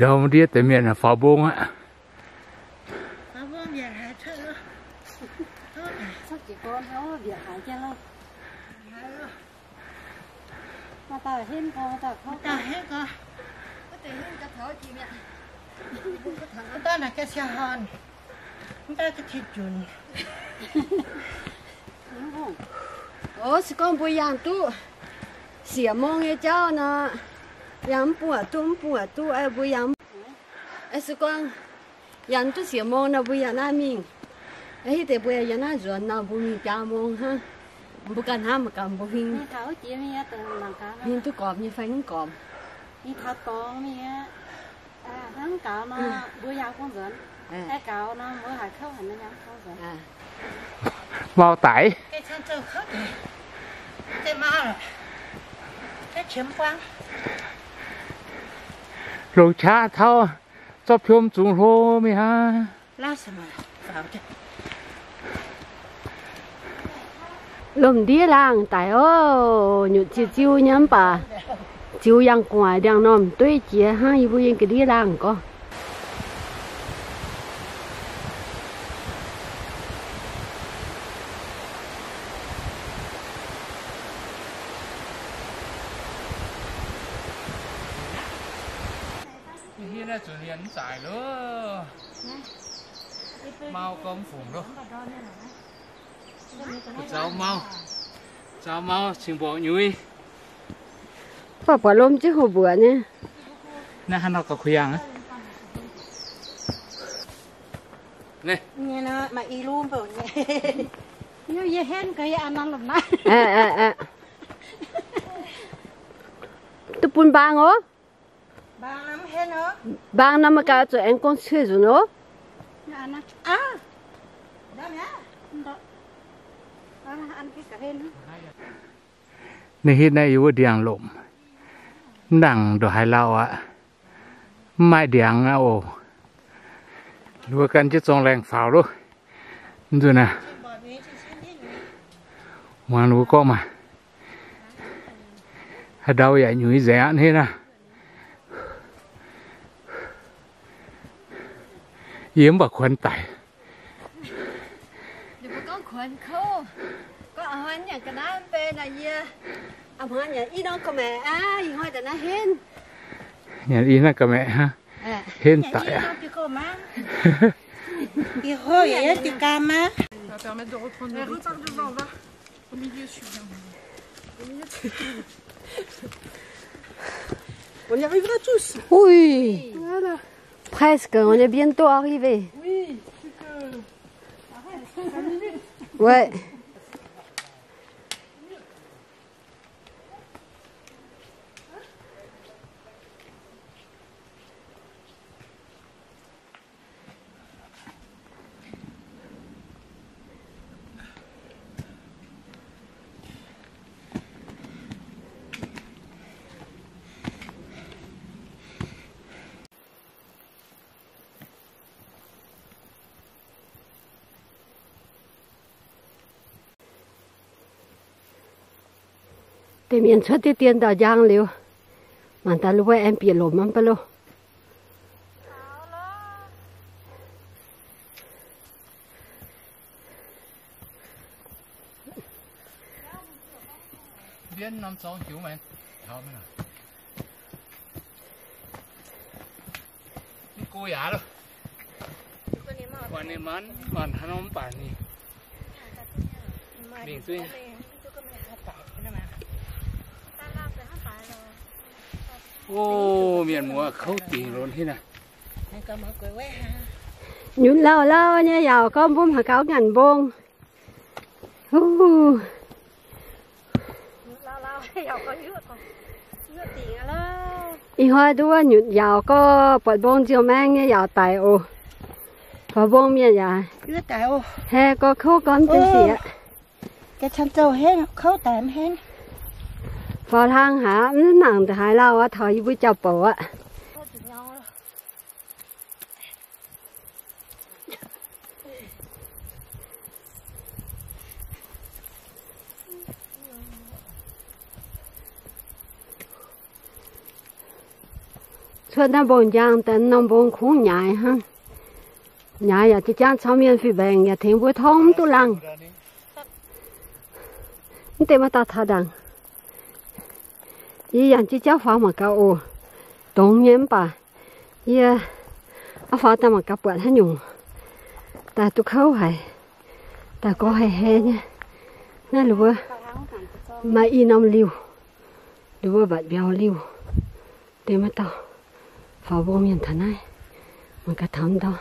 Ndiev deix mienh faaux mbong aqv. O, se gorngv mbuo yangh duqv siec mong nyei jauv nor, yangh mv buatc duqv, mv buatc duqv, mbuo yangh, se gorngv yangh duqv siec mong nor, mbuo yangh naaiv mingh. Hitv deix mbuo yangh naaiv nzuonx nor, mbuo mingh biaa mong hnangv. Mbuo ganh hnamv mangc gaax mbuo huing, huing duqv gormx nyei fai mv gormx. Mau daic. Longc qaqv tauv, zorqv piom zungx hlo mingh hnangv. Lomh ndiev laangh daic oc. Nyutc ziux ziux nyei mv baac ziux yangh gu'nguaaic ndiangx-normh dueiv jiex hnangv yie mbuo yiem ga'ndiev laangh gorngv. Hiuv naaiv zuqc mienh mv zaaix loh. Mau gormx fungc loh. Zaux mau, zaux mau cingx mborqc nyuiz. Mv baac buatc lomh jienv houx mbuoqc nyei. Naaiv hnangv nor gauh kuh yangh. Duqv bun mbaang oc. Mbaang nor maiv gaax zuqc aengx gong cuiv nzunc oc. Ninh hitv naaiv yie wuov ndiangx-lomc, mv nangc ndongc haaix lauh aqv. Mv maaih ndiangx aqv oc. Ninh mbuo gan jienv zorng laengh faaux loh. Mv nzunc naaiv, muangx ninh mbuo gorngv maah, haaix ndau yaac nyuiz nzengc aqv hneiv naaiv. Yie mv baac kuonx daic. Ninh mbuo gorngv kuonx kouv, gorngv a'hnoi nyanc ga'naaiv mv bei nor yie, a'hnoi nyanc i norm ga'maeqc aqv, ih hnoi daaih naaiv henv. Nyanc i naaiv ga'maeqc hnangv, henv daic aqv. On y arrivera tous. Oui. Voilà. Presque, on est bientôt arrivé. Oui, plus que cinq minutes. Ouais. Deix mienh cuotv deix dien ndau-njang liuz, mangc daaih lu wuov aengx bieqc lomc mv baac loh. Mbienv norm zorngx jiuv maengx taux mingh. Mv go yaac loh. Buatc ninh maanc maanc haaix nor mv baac ninh mingh zuiz. O, mienh muoz kouv dingc lonx hitv naaiv. Nyutc lauh lauh nyei yaac gorngv mbuo mangc gaax nyanc mbong. Ih hnoi nduov nyutc yaauc gorx buatc mbong nziouv maeng nyei yaauc daic oc. Buatc mbong mienh yaac haih gorx kouv gorx mv duqv sic aqv. Faaux hlang haic, mv nangc haaix lauh aqv, taux yie mbuo jauv-bouc aqv. Cuotv naaiv mbong njang, daaih norm mbong kungx nyaaix hnangv. Nyaaix yaac jiex jaang caux mienh fih mbaengc yaac tengx mbuo torngv mv duqv laangh. Mv deix maaih dauh taux ndaangc. Yie yangh jienv jauv faaux mangc gaax oc. Dongz nyei mv baac yie aav faaux daaih mangc gaax buatc haaix nyungc daaih duqv kouv haic, daaih gorx haic haic nyei. Naaiv ninh mbuo maaih i norm liuh, ninh mbuo mbatc mbiauz liuh. Deix maaih dauh faaux mbong mienh taux naaiv, mangc gaax taux ndau.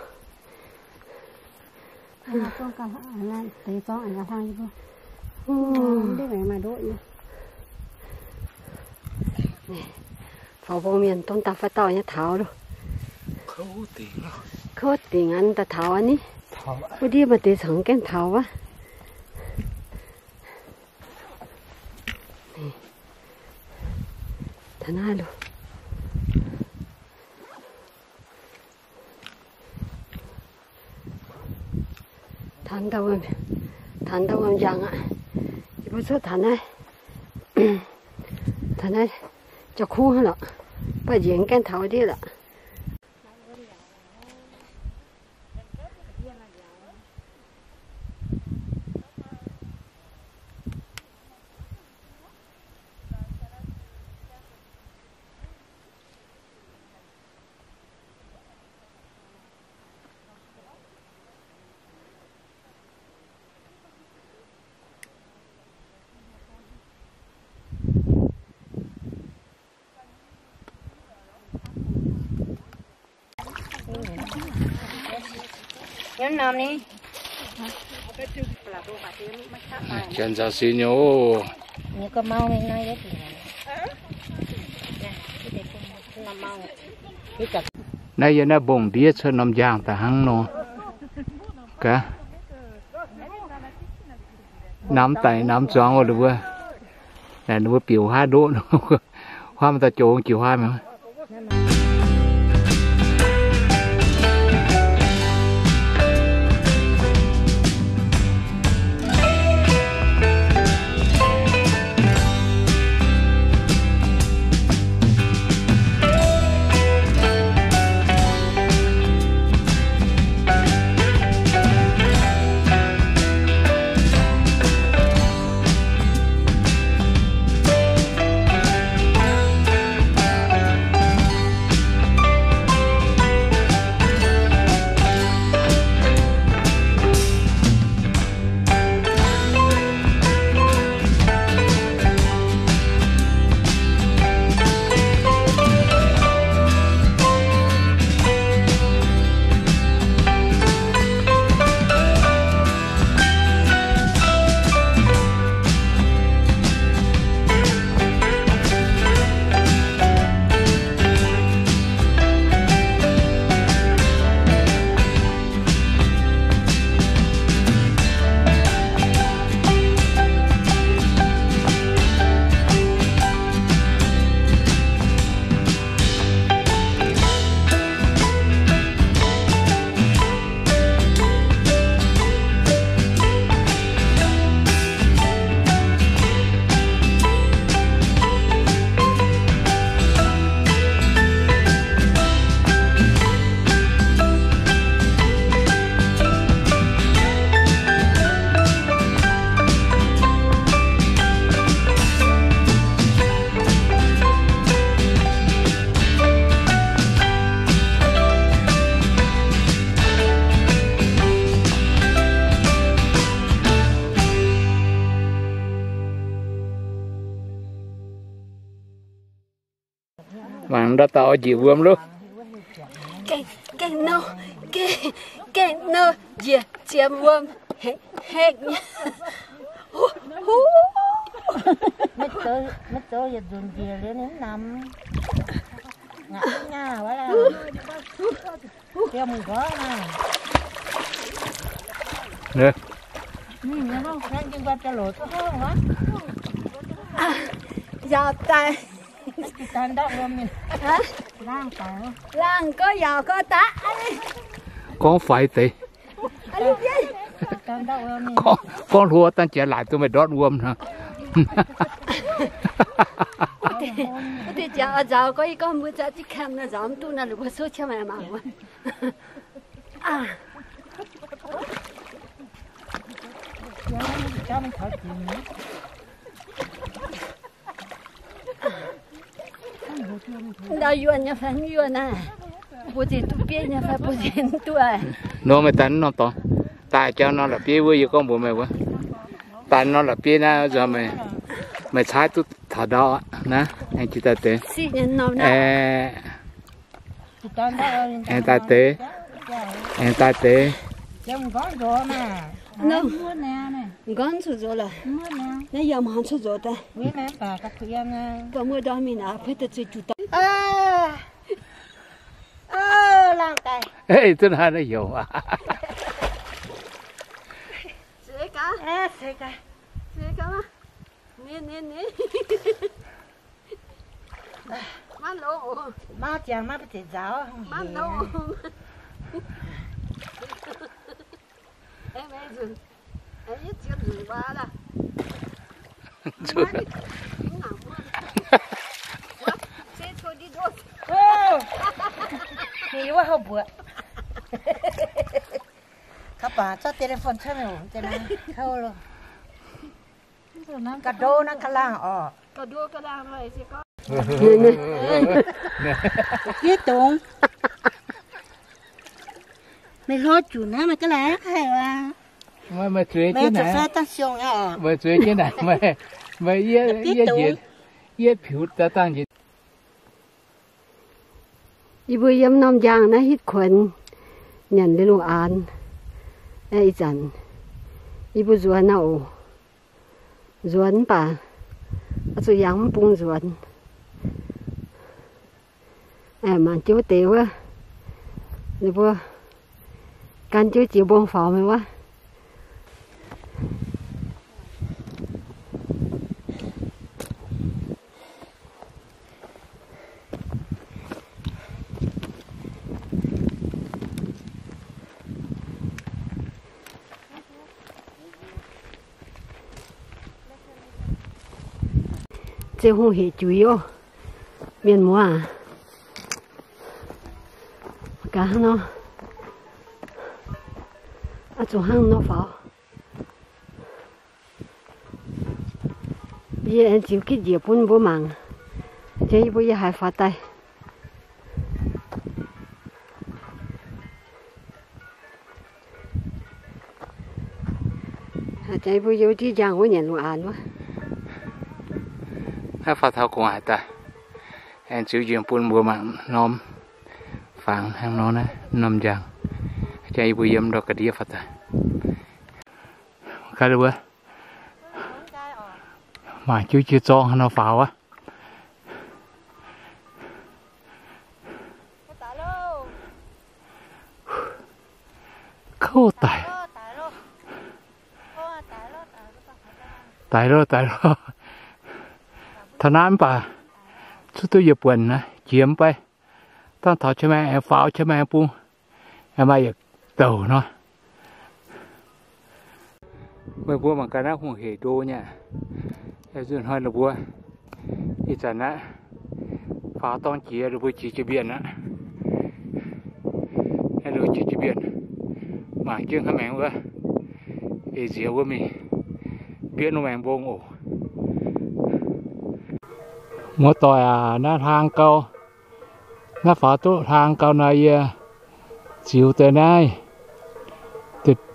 Faaux mbong mienh dongh dauh fai dauh nyei taux loh. Kouv dingc aqv, daaih taux aqv ni. Wuov ndiev maaih deix cangx gaengh taux wuov. Taux naaiv loh. Taux ndau wuom, taux ndau wuom njang aqv. Yie mbuo cuotv taux naaiv, taux naaiv jauv-kuv hnangv lorqc. Mv baac njiec gaengh taux ndiev lorqc. Janx nzauh sin nyei oc. Naaiv yiem naaiv mbong ndiev cuotv norm njang daaih hnangv nor. Gaax, namx daic namx zuangx oc, ninh mbuo. Naaic ninh mbuo biouc huaav ndoqv, huaav maaih dauh joux jiu huaav mi'aqv. Mangc ndau dauh njiec wuom loh. Gengh, gengh nor, gengh, gengh nor njiec ziemx wuom hekv hekv nyei. Maiv zoux, maiv zoux yietc nzunc njiec liuz ninh mv namx. Ngapc mv nyaah wuov laah. Biomv nqorngv naaic. Ninh, ninh nqingh guaih biauv-loc duqv haav wuov. Yaac daaih. Laangh gouv yaac gouv daaih. Gorngv faix deix. Gorngv, gorngv hluo dangh jiex laaic duqv meih ndortv wuom hnangv. Wuov deix jangx oix nzaaux gorngv, yie gorngv mbuo zaqc jienv camp naaiv nzaaux mv duqv naaiv, la'buo souv qiemx maaih mangc wuov. Ndau yuonh nyei fai mv yuonh naaiv? Mbuo zinh duqv bieiv nyei fai mbuo zinh mv duqv aqv? Nor meih daaih norm dorngx, daaih jauv norm la'bieiv wuov, yie gorngv mbuox meih wuov. Daaih norm la'bieiv naaiv, meih caaiv duqv taux ndau aqv naaiv, aengx jiex daaih deix. Aengx daaih deix. Aengx daaih deix. M'nqorngv cuotv nzox lorqc. Naaiv yiem haaix cuotv nzox daaih? Buatc muoz-doic mingh naaic, duqv naaiv naaiv heuc aqv. Maiv longx oc. Maiv ziangx maiv baac zeiz nzaaux. Maiv longx oc. Ninh wuov houv mbuoqc. Kaav baac zorqv telephone cuotv mingh oc, kouv loh. Ga'ndo naaiv ga'laangh orqc. Ga'ndo. Meih hlo juc naaiv meih ga'laangh haic aqv. Meih zueiz jienv naaic, meih zueiz jienv naaic, meih, meih yie, yie njiec, yie piux daaih dangh njiec. Yie mbuo yiem norm njang naaiv hitv kuonx nyanc liuz lungh aanx. Ih zanc yie mbuo nzuonx naaiv oc. Nzuonx mv baac oix zuqc yangh mv bung nzuonx. Mangc jienv wuov deix wuov, ninh mbuo gan jienv jiex mbong faaux mingh wuov. Ziouv hungh hec juiz oc. Mienh muoz aac, gaax hnangv nor, oix zuqc hnangv nor faaux. Yie aengx ziux gitv njiec bun mbuo mangc, jiex yie mbuo yiem haaix faaux daaih. Jiex yie mbuo yiem jienv njang wuov nyanc lungh aanx wuov. Naaiv faaux taux gu'nguaaic daaih, aengx ziux njiec bun mbuo mangc norm fangx hnangv nor naaiv norm njang. Jiex yie mbuo yiem ndau ga'ndiev faaux daaih. Mangc jienv jiex zorng haaix nor faaux wuov. Kouv daic. Daic loh, daic loh. Taux naaiv mv baac cuotv duqv yietc buonc naaiv jiex mv bei. Dangh taux qiex maengx aengx faaux, qiex maengx bung, aengx maaih yietc douc nor. Meih mbuo mangc gaax naaiv hungh hec ndo nyei aqv. Nzunc hnoi ninh mbuo ih zanc naaiv faaux dorng jiex, ninh mbuo jiex jiex mbienc aqv. Ninh mbuo jiex jiex mbienc, mangc jienv hnangv maengx wuov, eix nziex wuov mingh, mbienv wuov maengx mbong oc. Muoz-doic aac, naaiv hlang gau, naaiv faaux duqv hlang gau nor, yie ziux deix naaiv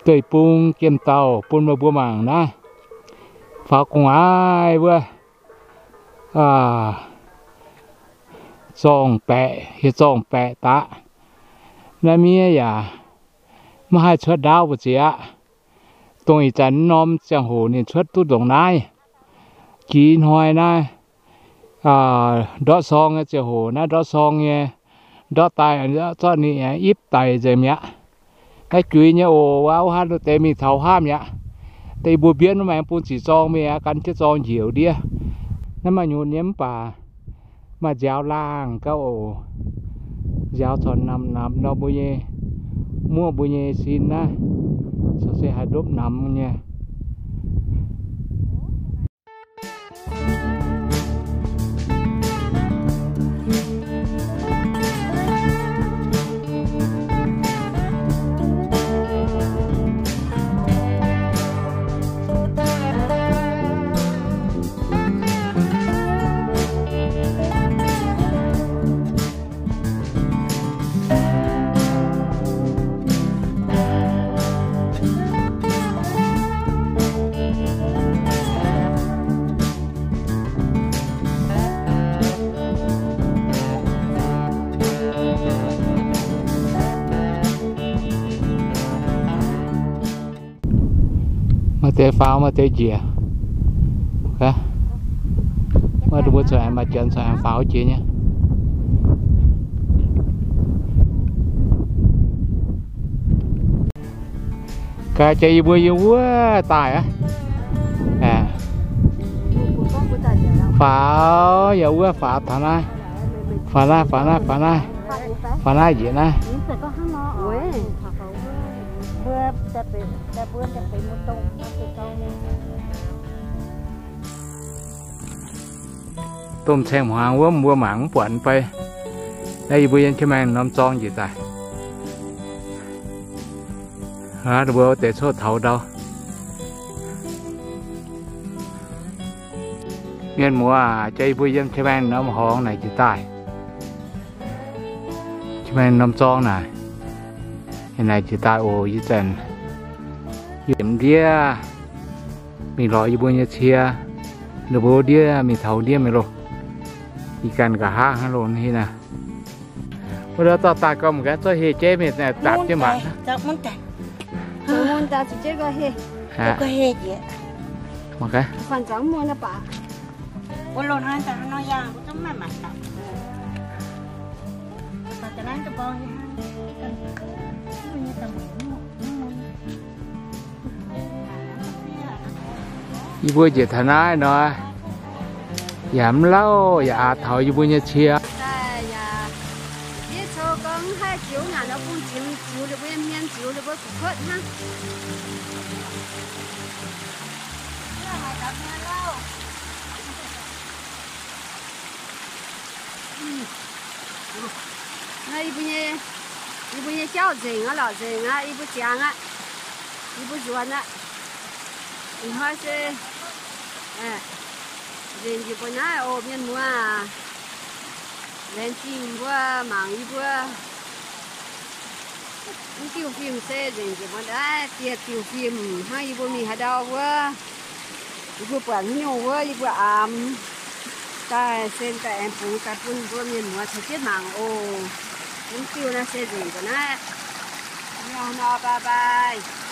deic-bung jiem dauh bun meih mbuo mangc naaiv. Faaux gu'nguaaic wuov, zorng-baeqc, hieh zorng-baeqc daqv. Naaiv miev yaac maiv haih cuotv ndaauv mbu'ziex aqv. Dongh ih zanc norm ziangh hoc ninh cuotv duqv ndongc naaiv. Jiex hnoi naaiv, ndortv sorng nyei ziangh hoc, naaiv ndortv sorng nyei, ndortv daaih zorqv ninh ipv daic nzengc mi'aqv. Naaiv juix nyei oc, wuov hnangv deix mingh taux hnamv mi'aqv. Deix mbuo mbienv wuov maengx bung ziqc zorng mingh aqv, gan jienv zorng njiec ndiev. Naaiv maaih nyunc nyei mv baac maaih nziaaux laangh gauh oc. Nziaaux corc namx namx nor mbuo nyei, muoqv mbuo nyei sin naaiv, corc se haaix ndopv namx nyei. Deix faaux maaih deix njiec. Maaih mbuo zuqc aengx maaih janx zuqc aengx faaux jiex nyei. Gaax jiex yie mbuo yiem wuov daaih aqv. Faaux yaac wuov faaux taux naaiv. Faaux naaiv, faaux naaiv, faaux naaiv. Faaux naaiv njiec naaiv. Domh caeng hmuangx wuov mbuo mangc mv buatc fai. Naaiv yie mbuo yiem jienv maengh norm zorng njiec daaih. Aav, mbuo deix coqv taux ndau. Mienh muoz aac, jiex yie mbuo yiem jienv maengh norm horngz naaic njiec daaih. Jienv maengh norm zorng naaic. Naaic njiec daaih oc, yie zanc yiem ndiev mingh lorz yie mbuo nyei cie. Ninh mbuo ndiev mingh taux ndiev mingh loh. Ih ganh nqa'haav hnangv loh hnangv naaic. Wuov dauh dauh daaih gorngv mv gaengh zorqv heh jeiv mingh dapc jienv mangc. Yie mbuo njiec taux naaiv nor, yaac mv lauh yaac aax taux yie mbuo nyei cie. Daaih yaac, yie coux gorngv haih ziux ngaanc nor bung ziux, ziux ninh mbuo nyei hmien, ziux ninh mbuo gu'kuotv hnangv. Naaiv yie mbuo nyei, yie mbuo nyei jauv nzengc aqv, lorqc nzengc aqv, yie mbuo ziangx aqv, yie mbuo nzuonx aqv. Ih hnoi se nzengc njiec mbuo naaiv oc, mienh muoz. Laengz zingh mbuo mangc yie mbuo. Mv diuh fim se nzengc njiec mbuo naaiv dieh diuh fim hnangv yie mbuo mingh haaix ndau wuov. Yie mbuo buatc haaix nyungc wuov yie mbuo aamx daaih sen daaih aengx bungx daaih bun mbuo mienh muoz caux jienv mangc oc. Mv diuh naaiv se nzengc mbuo naaiv. Nor, bye bye.